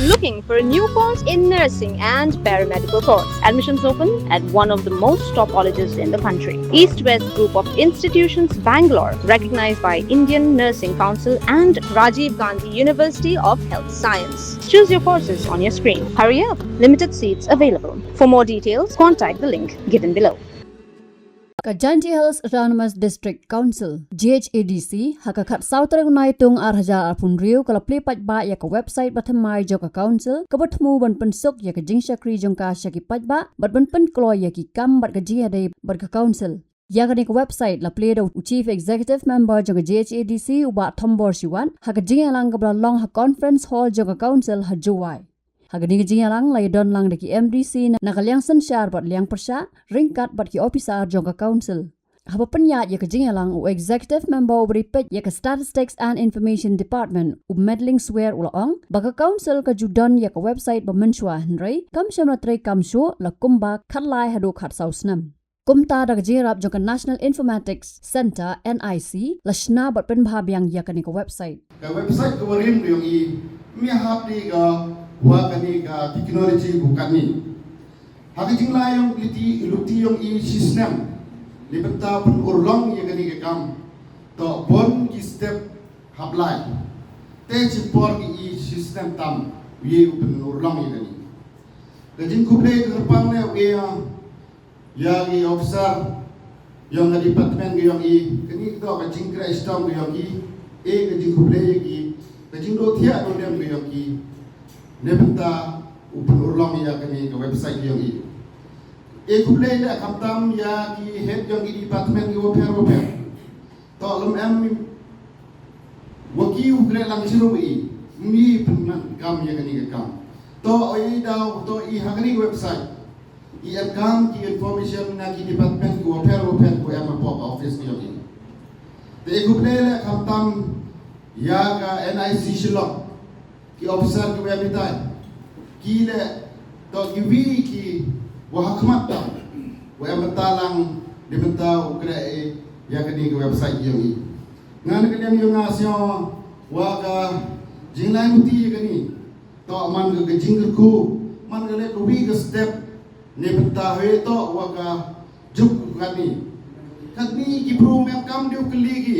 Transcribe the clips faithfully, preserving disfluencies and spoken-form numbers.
Looking for a new course in nursing and paramedical course? Admissions open at one of the most top colleges in the country. East West Group of Institutions, Bangalore, recognized by Indian Nursing Council and Rajiv Gandhi University of Health Science. Choose your courses on your screen. Hurry up, limited seats available. For more details, contact the link given below. Ka Jaintia Hills Autonomous District Council, J H A D C, ha ka khatsaw tarik u Naitung ar hajar arphew hynriew ka la plie paidbah ya ka website bathymmai jong ka council, kaba thmu ban pynsuk ya ka jingshakri jong ka sha ki paidbah, bad ban pynkloi ya ki kam bad ka jingïadei bad ka council. Ya kane ka website la plie da u Chief Executive Member jong ka J H A D C, u Bah Thombor Shiwat, ha ka jingïalang kaba la long ha Conference Hall jong ka council ha Jowai. Ha kane ka jingïalang la ïadon lang da ki M D C na, na ka liang synshar bad liang pyrshah, ryngkat bad ki officer jong ka council. Haba pynïaid ya ka jingïalang, u Executive Member uba dei peit ya ka Statistics and Information Department, u Meddling Swer, u la ong ba ka council ka ju don ya ka website ba mynshwa, hynrei kam shym la treikam shuh la kumba khatlai haduh khatsaw snem. Kumta da ka jingïarap jong ka National Informatics Centre, N I C, la shna bad pynbha biang ya kane ka website. Ka website ka warim ka yong i, ym ïahap de ka wa kane ka technology ko katni. Ha ka jinglai yong liti, luti yong i shi snem neibynta pynurlong ya kane ka kam, toh bun ki step hap lai. Te chipor ki i shi snem tam u ye u pynurlong ya kane. Ka jingkhublei ka kyrpang ne u ya ya ki officer yong ka department ka yong i. Kani toh ka jingkhreh shitom ka yong i. E ka jingkhublei ya ki, ka jingdoh thiah doh dem ka yong i neibynta u pynurlong ya kani ka website ka yong i. E khublei leh khamtam ya ki head yong ki department ki wapher wapher. Toh lym em wa ki u khreh lang chirup i, ym i pynman kam ya kani ka kam. Toh i daw, toh i ha kani ka website i em kam ki information na ki department ko wapher wapher ko em hapoh ka office ka yong i. Te e khublei leh khamtam ya ka N I C Shillong, ki officer ki wa em itai, ki leh toh ki wi ki wa ha khmat tam wa em bynta lang neibynta u khreh ya kani ka website ka yong i. Nga na ka liang yong nga sngew wa ka jinglai luti ya kani toh man ka, ka jingkyrkhu, man ka leh ka wi ka step neibynta hei toh wa ka juk kani. Katni ki bru ym em kam de u kylli ki.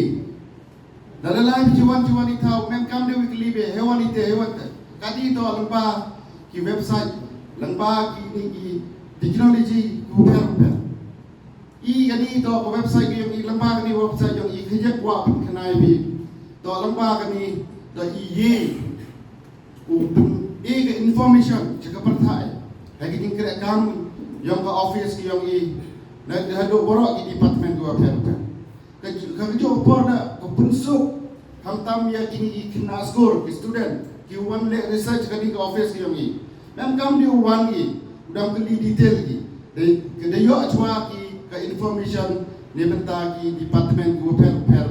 Da la lai chiwan chiwan i thaw, ym em kam de u kylli be, heiwan ite, heiwan te. Kani toh lyngba ki website, lyngba kini ki technology ko wapher wapher. I kani toh ka website ka yong i, lyngba kani website yong i, khyndiat wa pynkhana i bi. Toh lyngba kani toh i ye u pyni ka information cha ka pyrthai ha ki jingkhreh kam yong ka office ka yong i, na ka haduh baroh ki department ko wapher wapher. Ka, ka, kajuh ka por da ka pynsuk khamtam ya kini ki khynnah skur, ki student ki wan leh research kani ka office ka yong i. Ym em kam de u wan ki, u dang kylli detail ki. Dei, ka da yoh chwa ki ka information neibynta ki department ko wapher wapher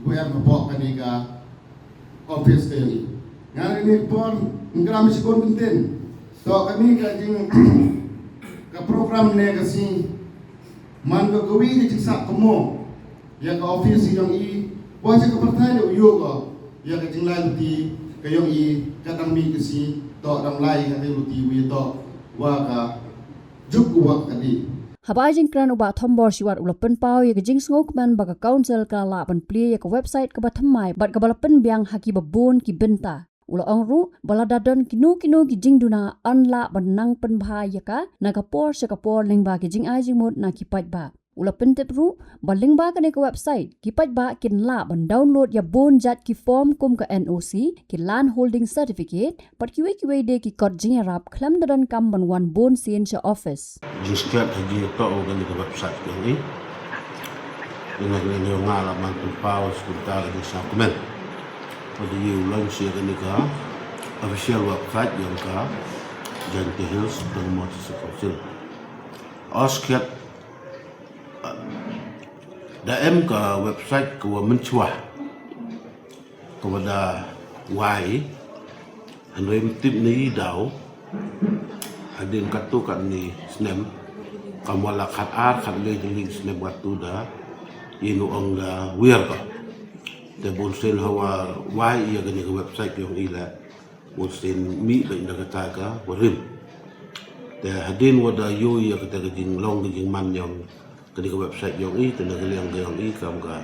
ko em hapoh kani ka office ka yong i. Nga na kani ka por ym klam shibun kyntien. Toh kani ka jing, ka program ne ka sngi man ka ka wi ka jingsah kynmoo ya ka office ka yong i, wa cha ka pyrthai de u yoh ko ya ka jinglai luti ka yong i. Ka dang mih ka sngi toh dang lai ka luti u ya toh wa ka juk u wa ka di. Haba ai jingkren, u Bah Thombor Shiwat u la pynpaw ya ka jingsngewkmen ba ka council ka la lah ban plie ya ka website kaba thymmai bad kaba la pynbiang ha ki babun ki bynta. U la ong ruh ba lada don kino kino ki jingduna, yn lah ban nang pynbha ya ka na ka por sha ka por lyngba ki jingai jingmut na ki paidbah. U la pyntip ruh ba lyngba kane ka website ki paidbah kin lah ban download ya bun jait ki form kum ka N O C, ki land holding certificate, bad kiwei kiwei de ki kot jingyarap khlem da donkam ban wan bun sien sha office. Jingskhem ha jingtoh wa kani ka website yong i. Ina kani yong nga la man pynpaw skumta ka jingsngewkmen. Wa da ye u launch ya kani ka official website yong ka Jaintia Hills Autonomous District Council. Oskhet, da em ka website ka wa mynchwa ka wa da wai, hynrei ym tip ni daw hadien katto katni snem, kam wa la khat ar khat le jyllieñ snem katto da, i nu ong da wiar ka. Te bun sien hawa wai ya kani ka website yong i leh, Bun sien mih beit na kata ka warim. Te hadien wa da yoo ya kata ka jinglong ka jingman yong kani ka website yong i, te na ka liang ka yong i kam ka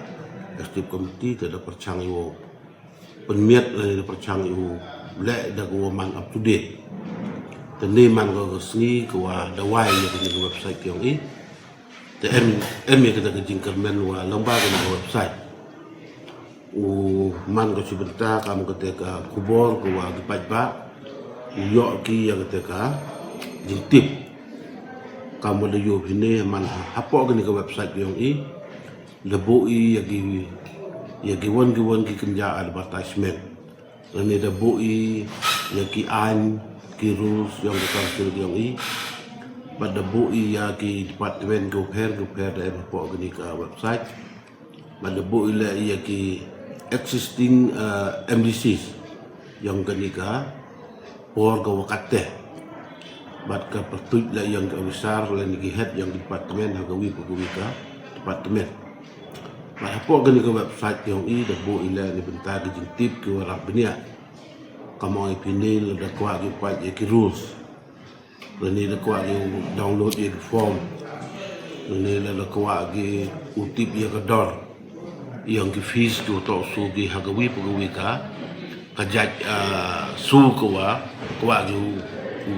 executive committee, te da pyrchang i wow pynmiat, eh, da pyrchang i wow leh da ka wa man up to date. Te ni man ka ka sngi ka wa da wai ya kani ka website yong i. Te em, em ya kata ka jingkyrmen wa lyngba kani ka website u man ka chibynta kam kata ka khubor ka wa ki paidbah u yoh ki ya kata ka jingtip. Kam wa da yoo phi ne man ha, hapoh kani ka website yong i, da booh i ya ki, ya ki won ki won ki kynja advertisement. Lane da booh i ya ki aiñ, ki rules yong ka council yong i. Bad da booh i ya ki department ki u pher ki u pher da em hapoh kani ka website. Bad da booh i leh ya ki existing, eh, M D Cs yong kani ka por ka wa kat te. Bad ka pyrtuit leh yong ki officer lane ki head yong ki department ha ka wi pa ka wi ka department. Bad hapoh kani ka website yong i da booh i leh na bynta ki jingtip ki wa rap bniah. Kam ong i phi ne lada kwah ki pait ya ki rules, lane da kwah ki download ya ki form, lane lada kwah ki u tip ya ka dor yong ki fees ki u toh su ki ha ka wi pa ka wi ka, ka jait, ah, su ka wa kwah ki u, u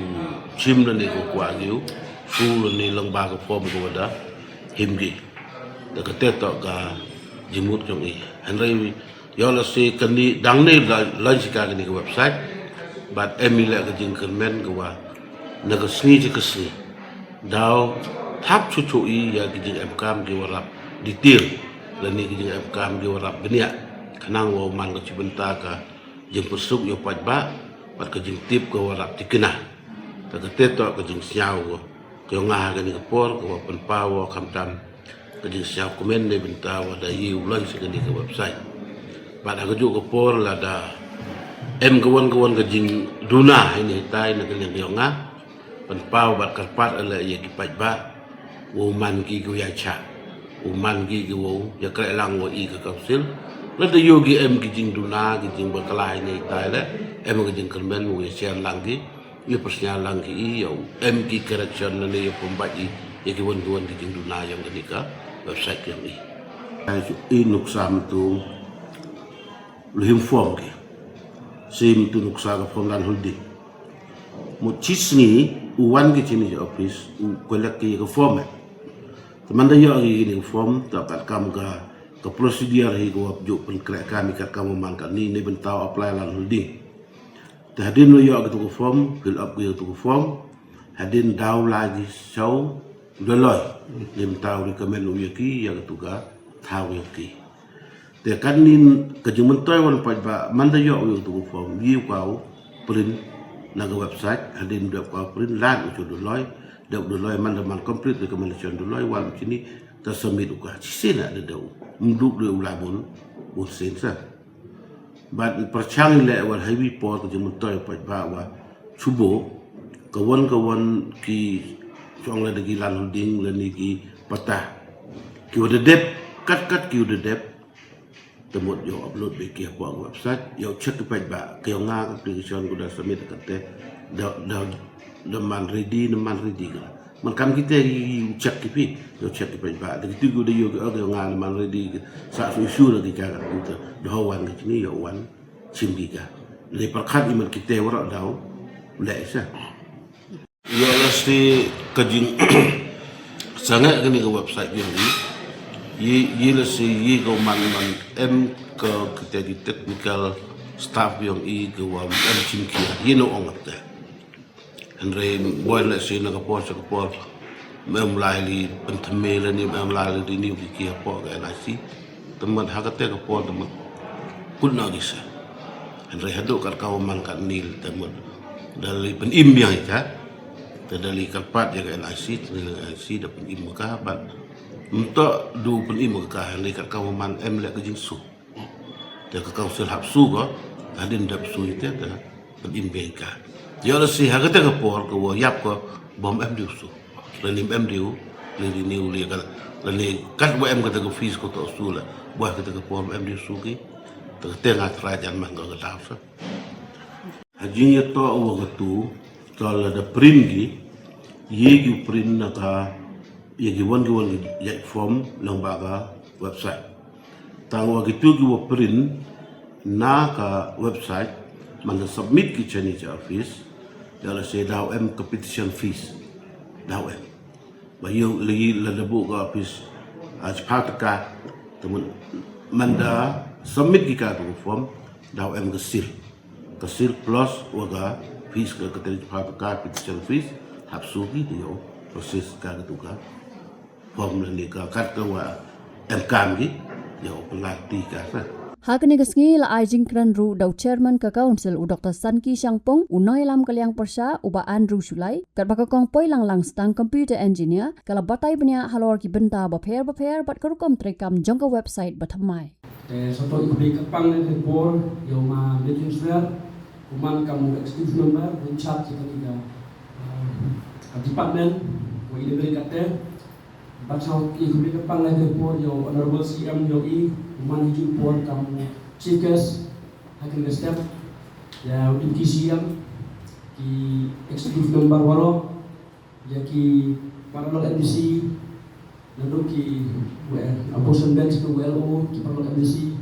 chim lane ka kwah ki u su lane lyngba ka form ka wa da him ki. Da kata toh ka jingmut yong i. Hynrei yoh lehse kani dang ne la, la sika kani ka website. Bad em i leh ka jingkyrmen ka wa na ka sngi cha ka sngi daw thap chuchu i ya ki jingemkam ki wa rap detail, lane ki jingemkam ki wa rap bniah, khnang wow man ka chibynta ka jingpyrsuk ya u paidbah, bad ka jingtip ka wa rap tikna. Te kata toh ka jingsngew ka yong nga ha kani ka por ka wa pynpaw wa khamtam ka jingsngew kmen na bynta wa da ye u launch kani ka website. Bad ha ka juh ka por lada em ka won ka won ka jingduna hini hitai na ka liang ka yong nga, pynpaw bad kyrpad leh ya ki paidbah wow man ki ki wow ya chah, wow man ki ki wow ya kreh lang wa i ka council. Lada yoo ki em ki jingduna ki jingbakla hini hitai leh, em ka jingkyrmen wow ya share lang ki, ya pyrsngew lang ki i, yow em ki correction lane yow pynbait i ya ki won ki won ki jingduna yong kani ka website yong i. Ai i nuksa myntu, leh him form ki. Sim tu nuksa ka form land holding. Mut chi sngi u wan ki chini cha office u collect ki ka form eh. Te man da yoh ki kini ka form, te kat kam ka, ka procedure hi ka wa ju pynkreh kam i kat kam wa man kani na bynta u apply land holding. Te hadien wa yoh ki tu ka form, fill up ki tu ka form, hadien daw lai ki saw Doloi, lim taw recommend u ya ki ya ka tu ka thaw yong ki. Te katni ka jingmyntoi wa u paidbah man da yoh u ya ka tu ka form, yow ka u print na ka website, hadien da ka u print, lad u cha Doloi, da u Doloi man da man complete recommendation Doloi, wan u chini, te submit u ka. Chisien da da u, mduk da u la bun, bun sien sa. Bad pyrchang i leh wa heiwi por ka jingmyntoi paidbah wa chubo ka won ka won ki chong lada ki land holding lane ki patta ki wa da dep, kat kat ki wa da dep. Te mut yow upload beit ki hapoh ka website, yow check ki paidbah, ka yong nga ka application ko da submit katte, da, da, da man ready, da man ready ka. Man kam kite ki, ki check ki phi, yow check ki paidbah. Da kitu ki da yoh ki, okay, nga man ready ki, sa su issue la ki ka ka tu te. Da ho wan ki chini yow wan chim ki ka. Le pyrkhat i man kite waroh daw leh sa. Yow la si ka jing sangeh kani ka website yong i. Ye, ye la si ye ka man man em ka kite ki technical staff yong i ka wa em chim ki. Ye no ong te. Hynrei boi leh si na ka por cha ka por, mem lai li pynthymme lane mem lai li renew ki ki hapoh ka N I C. Te mut ha kate ka por te mut kut na ki sa. Hynrei haduh kat ka wa man katni te mut da li pynim ya ka. Te da li kyrpad ya ka N I C, te ni N I C da pynim ka bad mto du pynim ka, hynrei kat ka wa man em leh ka jingsu. Te ka council hap su ko, hadien dep su ite, te, te pynim beit ka. Yow la si ha kate ka por ka wa yap ko, bom em diu su. Lane em diu, le renew le ka, lane kat wa em kate ka fees ko toh su la. Wa kate ka por em diu su ki. Te kate nga try jan man ko ka daw sa. Ha jingyatoh wa katu, tang lada print ki, ye ki print na ka, ya ki wan ki wan ki ya form lang ba ka website. Tang wa kitu ki wa print na ka website, man da submit ki chani cha office, ya la se daw em ka petition fees, daw em. Ba yow lagi lada bu ka office, ah, chiphaw taka, tamun man da submit ki ka tu form, daw em ka seal. Ka seal plus wa ka fees ka, ka teri chiphaw taka petition fees, hap su ki tu yow process ka ka tu ka form la ni ka kat ka wa em kam ki, yow penalty ka sa. Ha kani ka sngi la ai jingkren ruh da u chairman ka council u Doctor Sanki Shangpong, u nongyalam ka liang pyrshah u Bah Andrew Shullai, kat ba ka kong Poilang Langstang computer engineer, ka la batai bniah halor ki bynta bapher bapher bad ka rukom treikam jong ka website ba thymmai. Te sa toh i khublei kyrpang ne ka por, yow ma Madeline Swer, u man kam executive member, in charge ka ni ka, ah, ka department, wa i level kate. Bad sa toh i khublei kyrpang ne ka por, yow Honorable C M, yow i, u man hiju por kam chief guest, ha kani ka step, ya u Deputy C M, ki executive member waroh, ya ki paralok M D C, nadooh ki, we, abortion bench ki W L O, ki paralok M D C,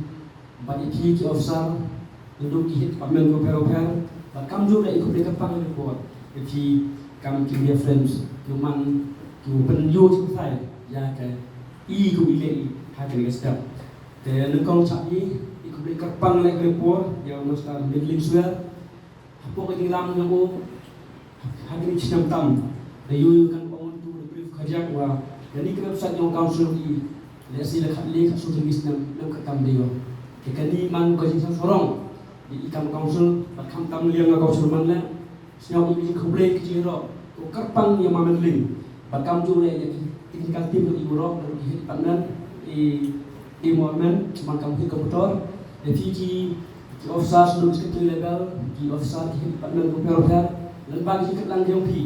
bad ya ki, ki officer, nadooh ki head department ko pher ko pher, bad kamjooh leh i khublei kyrpang ya ka por, ya ki kam ki media friends, ki man, ki pynyoh ki thai, ya ka i ko i leh i, ha kani ka step. Te nyngkong chah i, i khublei kyrpang leh ka por, ya u Mister Madeline Swer, hapoh ka jingyalam yong u, ha kani ka snem tam, da yoh u kam ong tu da brief khajak wa, kani ka website yong council i, lehse la khatlai khatsoo tylli ki snem, ym kat kam da yoh. Te kani man ka jingsngew sarong, da i kam council, bad khamtam liang ka council man leh, sñiaw i ka jingkhublei ka jingyaroh, ko kyrpang ya ma Madeline, bad kamjooh leh ya ki technical team yong i waroh, da ki head department, i, i department, man kam head computer, ya phi ki, ki officer, sñiaw ki secretary level, ki officer, ki head department ko pher pher, lyngba ki jingkyrkhu yong phi,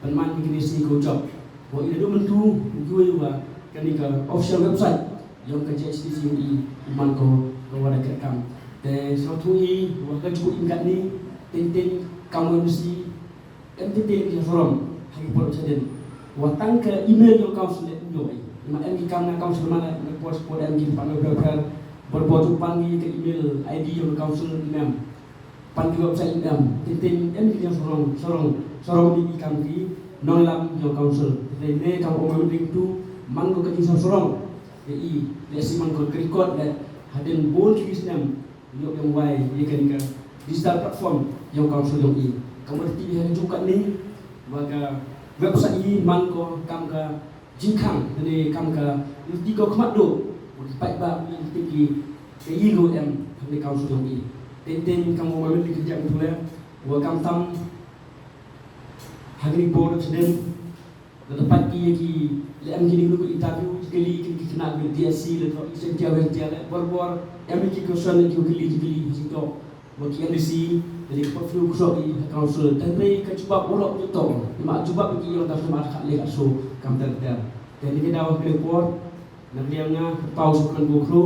pynman ki kini sngi ko jop. Wa i da du myntu, u wa kani ka official website yong ka J H D C yong i, i man ko, ko wa da treikam. Te sñiawthooh i, wa ka jingkyrkhu i katni, teng teng kam wa em si, em teng teng ki forum, ha ki por chadien. Wa tang ka email yong council leh ym yoh i. Ma em ki kam na council man leh, na por por em ki department pher pher, por por tu pan ki ka email I D yong council ym em. Pan ki website ym em. Teng teng em ki yang sarong, sarong, sarong di ki kam ki nongyalam yong council. Te ne kam ong em ding tu, man ko ka jingsngew sarong. Ya i, lehse man ko ka record leh, hadien bun ki snem, yoh yong wai, ya kani ka digital platform yong council yong i. Kam wa da tip i ha ka juk katni, wa ka website i man ko kam ka jingkhang, ne kam ka lynti ko khmat duh, wa ki paidbah, lynti ki, ka i ko em, ha kani ka council yong i. Teng teng kam wa ma Madeline ka jingkyrkhu leh, wa khamtam, ha kani ka por chadien, Lada pat ki ya ki, leh em ki ni ko interview, ki kylli ki, ki khynnah ki D S C, leh toh East Jaintia, West Jaintia, leh por por, em ki question ki kylli, ki kylli, ki toh, wa ki M D C, leh ki portfolio ki soh ki ha council, tang re ka jubab waroh ki toh, ma jubab ki yong ka khmat khatlai khatsoo, kam ter ter. Te ni ka daw ka por, na ka liang nga, ka paw sa kan ko khlo,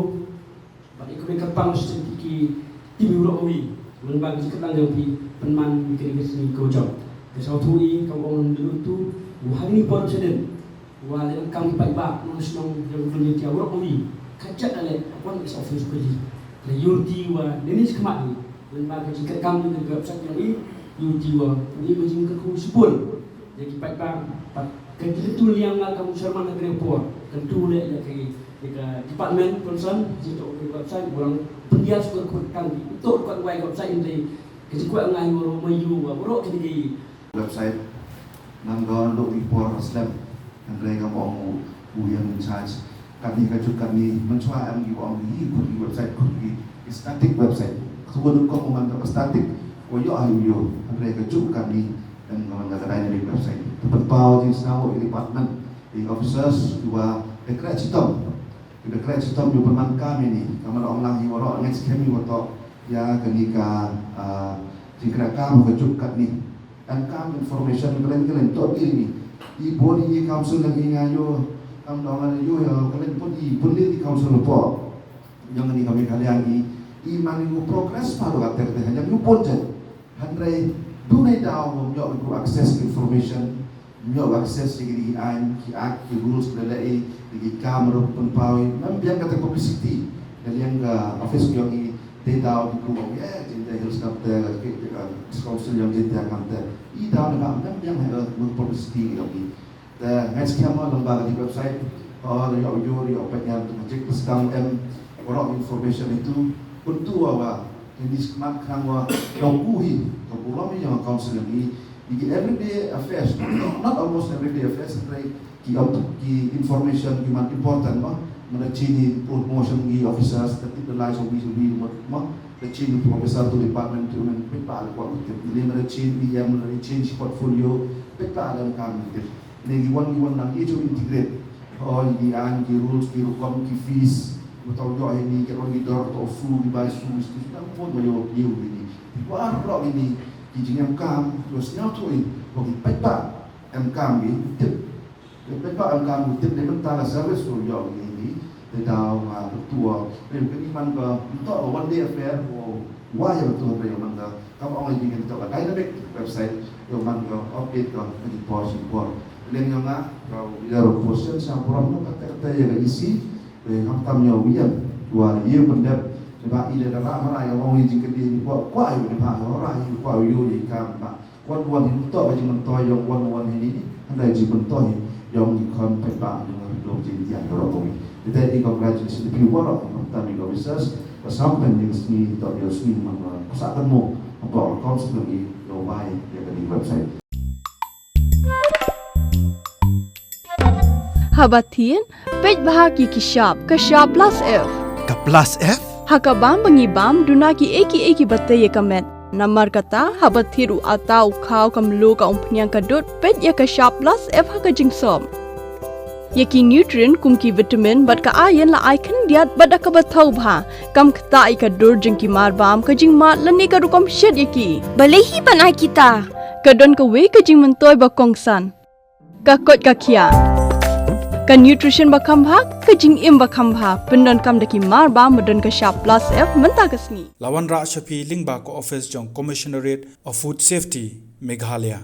Bad i khublei kyrpang sa ki, ki team waroh wi, lyngba ki jingkyrkhu yong phi, pynman ki kini ki sngi ko jop. Te sñiawthooh i, kam ong da du tu, wa ha kini ki por chadien, wa leh kam ki paidbah, nongshong, yong volunteer waroh wi, khajak leh, appoint sa office ko ji. Te yoh ti wa, deni chi khmat i, lyngba ki jingkyrkhu yong ki website yong i, yoh ti wa, i ma jingkyrkhu sibun. Ya ki paidbah, pat, ka ki tu liang nga kam chairman na kini por, kan tu leh ya ki, ya ka department concern, jitoh ki website, orang pyndiat suka kut kan, toh kan wai website ini, ka jingkwah ngai waroh ma yoh, waroh kini ki. Website, nang don do i por slem, nang re kam ong u yang in charge. Kani ka juk kani, mynchwa em ki ong ki, khut ki website, khut ki static website. Khut ko man ka static, ko yoh ha yoh, hynre ka juk kani, em ka man ka dynamic website. Te pynpaw jingsngew i department, i officers, ki wa da kreh chitom. Ki da kreh chitom yow pynman kam ini, ka man ong lang i waroh, ngait skhem i wa toh, ya kani ka, ah, jingkreh kam ka juk kani. Em kam information kylleiñ kylleiñ toh ki ni. I bun i council lagi nga yoh, kam dong nga yoh ya kylleiñ bun i, bun i council po. Yong ni kami kaliang i, i man i u progress pa do ka ter te hanya u bun jen. Hynrei du neidaw ym yoh ki bru access ki information, ym yoh access ya ki, ki aiñ, ki act, ki rules, leh leh i, ki kam ruh pynpaw i, ym em biang kata publicity. Ka liang ka office yong i, dei daw ki bru ong, eh, Jaiñtia Hills kamte, ka, ka, ka council yong Jaiñtia kamte. I daw neibhah ym em biang ha ka publicity yong i. Te ngait skhem mo lyngba ka website, o, da yoh yor, yoh pynñiar tu ka jik, te sdang em waroh information itu, pyntu wa wa, ini skmat khnang wa, yow ku hi, ka burom hi yong ka council i, i ki everyday affairs, not, not almost everyday affairs, hynrei ki, ki information ki man important mo, man da change i promotion ki officers, da tip da lai sa wi sa wi mo, da change i officer to department, to man, pynpaw le kwah tip, i le man da change i em, man da change portfolio, pynpaw le kam tip. Ne ki wan, ki wan nang i ju integrate. O, ki aiñ, ki rules, ki rukom, ki fees. Mataw yoh ini, ki wan ki dor, to su, ki bai su, ki su, nang pun ma yoh, yoh ini. Ki wan roh ini, ki jingem kam, ki sñiaw tu i, ko ki paidbah em kam ki tip. Ki paidbah em kam ki tip, ne mynta ka service ko yoh ini. Te daw, ah, ketua, eh, kani man ka, ito ka one day affair, o, wa ya ketua, ya man ka, kam ong ini kan ito ka dynamic website, yow man ka update ka, kani por si por. Liang yong nga, ka, ya ro question sa burom no, kata kata ya ka isi, eh, ham tam yow yan, wa ya pendep, ne ba i le da ra mara ya ong ini kani ini, kwa, kwa ya ne ba, ora ya, kwa yo ya kam ba. Wan wan hi to ka jingmyntoi yong wan wan hi ni, hynda jingmyntoi yong ki khon paidbah yong ka Ri-loom Jaiñtia yong ka ri. Te i congratulations i phi waroh, i tam i ka officers, ka sam kan jing sngi, to yow sngi man ka sa kan mo, to ka kom sngi i yow bai ya ka ni website. Haba thied, peit bha ki ki shap, ka shap plus F. Ka plus F? Ha ka bam ba ngi bam, duna ki ei ki ei ki ba tei ya ka met. Namar kata, haba thied u ata, u khaw, ka mluh, ka umphniang, ka dud, peit ya ka shap plus F ha ka jingsop. Ya ki nutrient kum ki vitamin bad ka iron la ai khyndiat bad da kaba thaw bha. Kam ktah ya ka dur jong ki mar bam, ka jingmad lane ka rukom shet ya ki. Balei hi ban ai kita? Ka don kawei ka jingmyntoi ba kongsan. Ka koit ka khiah. Ka nutrition ba kham bha, ka jingim ba kham bha. Pyndonkam da ki mar bam ba don ka shap plus F mynta ka sngi. La wanrah cha phi lyngba ka office jong Commissionerate of Food Safety, Meghalaya.